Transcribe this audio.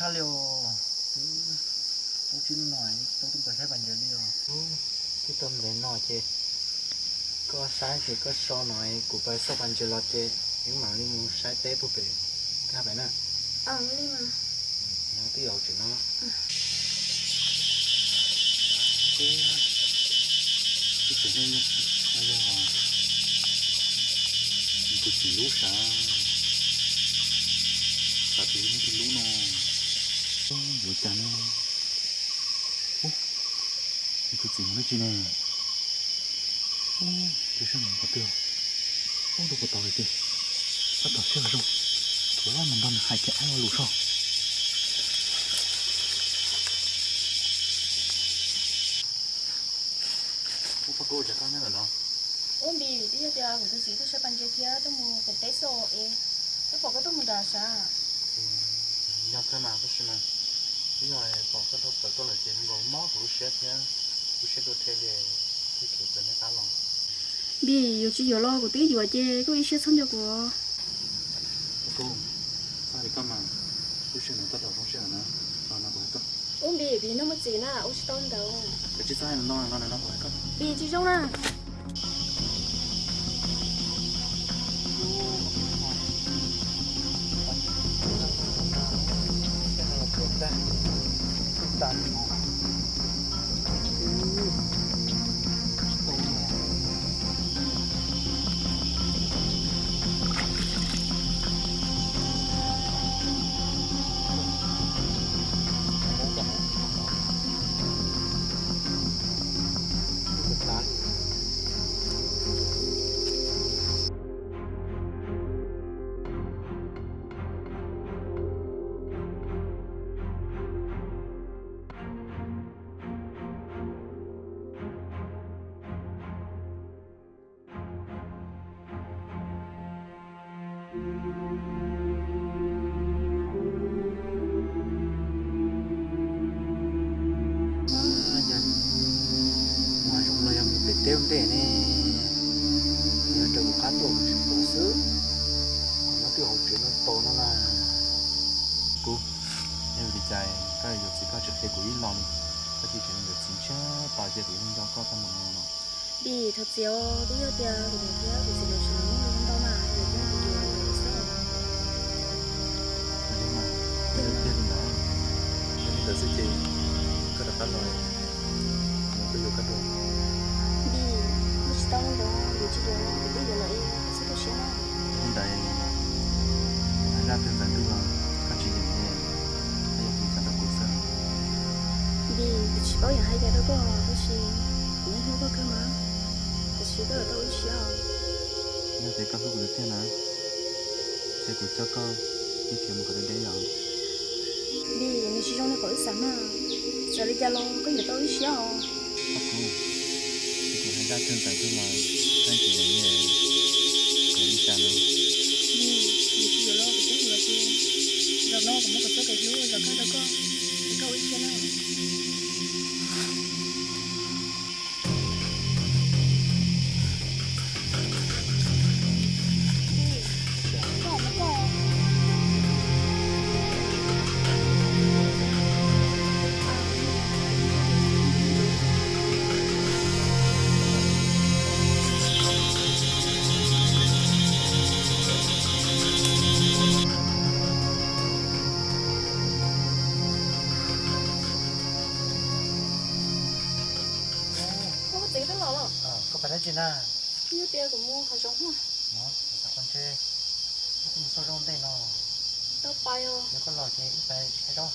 Tag li os, twb tsis no, tau tuaj pais saib pas ntses li os. Twb tau ntev no ces koj saib ces koj so no, kuv pais xauj pas ntses los ces wb mam li mus saib teb puag pem kab pem na. Li mas. Nyob twb yog tsev no. Ib tsev neeg no yog tus txiv lub sav, xav tias yog tus lub no, yuav cas ne? Ub, tus txiv mus dab tsi ne? Ub, tus sab no qhov twg? Ub, rau puas tod lawm ces tab tom siab zoo, kuv mus nrog nws hais kiag ob lo lus soj. Ub, Paj Kub, cas koj nyob ntawm no? Ub, Npis, twb yog tias kuv tus txiv tuaj saib pas ntses thiab tuaj mus pem teb xwb es, twb pom koj tuaj mus nram sav. Yog kawg mas, tab sis mas twb yog pom koj dhau plaws tuaj lawm ces zoo nkaus mob kuv lub siab thiab, lub siab dua rhe li, thiaj khiav raws neb qab los. Npis, yuav tsis yuav los kuv twb yuav ces koj ua ib siab txhob nco kuv. Paj Kub, txhob hais li koj mas, lub sij hawm no tab tom zoo sij hawm na, los no kuv hais koj. Ub, Npis, Npis noj muaj txim na, ua tsis tau li ntawd. Koj tsis txhob hais no, los no kuv hais koj. Npis, tsis zoo na. Mus hav zoov los yog mus pem teb ua ntej ne? Yog raws kuv qab tuaj kuv tsis pom xwb. Kuv nyob twb hauv tsev no tos no na. Kub, yog li cas koj yuav txiv koj tsis qhia kuv ib los li? Koj cia tseem yuav txiv ntshe tos cia kuv nco koj tau mus no los. Npis, thov txim os, twb yog tias kuv niam thiab kuv txiv lawv tsis los muaj ntau mas, lawv coj kuv yuav lawv xwb. Yog mas, yog tiag li ntawd, yog li ntawd xwb ces koj rov qab los, kuv yuav koj dua. Npis, ua tsis tau li ntawd, yuav tsis yuav, kuv twb yuav lawm es koj txhob tu siab na. Li ntawd, hais zaj twg ntxeev twg los koj tsis yeem li, koj yuav tiv tsam rau kuv xwb. Npis, kuv tsis paub yuav hais cas rau koj, tab sis kuv yeej hlub koj kawg mas, tiam sis koj yuav tau ua ib siab os. Yog tias koj hlub kuv tiag tiag na, ces kuv coj koj ib khiav mus kom deb deb os. Npis, nws tsis zoo li qhov wb xav mas, txawm li cas los koj yuav tau ua ib siab os. Paj Kub, kuv hais zaj twg ntxeev twg los koj tsis yeem li, yuav li cas no? Npis, nws tsis yuav los kuv twb yuav ces, zaum no kuv muab kuv txoj kev hlub zov kawg rau koj, es koj ua ib siab na. Koj txiv twb los los? Koj pais dab tsi na? Yog tias kuv mus hav zoov. Xav qhov ntshe mus xauj zaub ntej no. Tau pais os. Yog koj los ces wb pais saib zaub.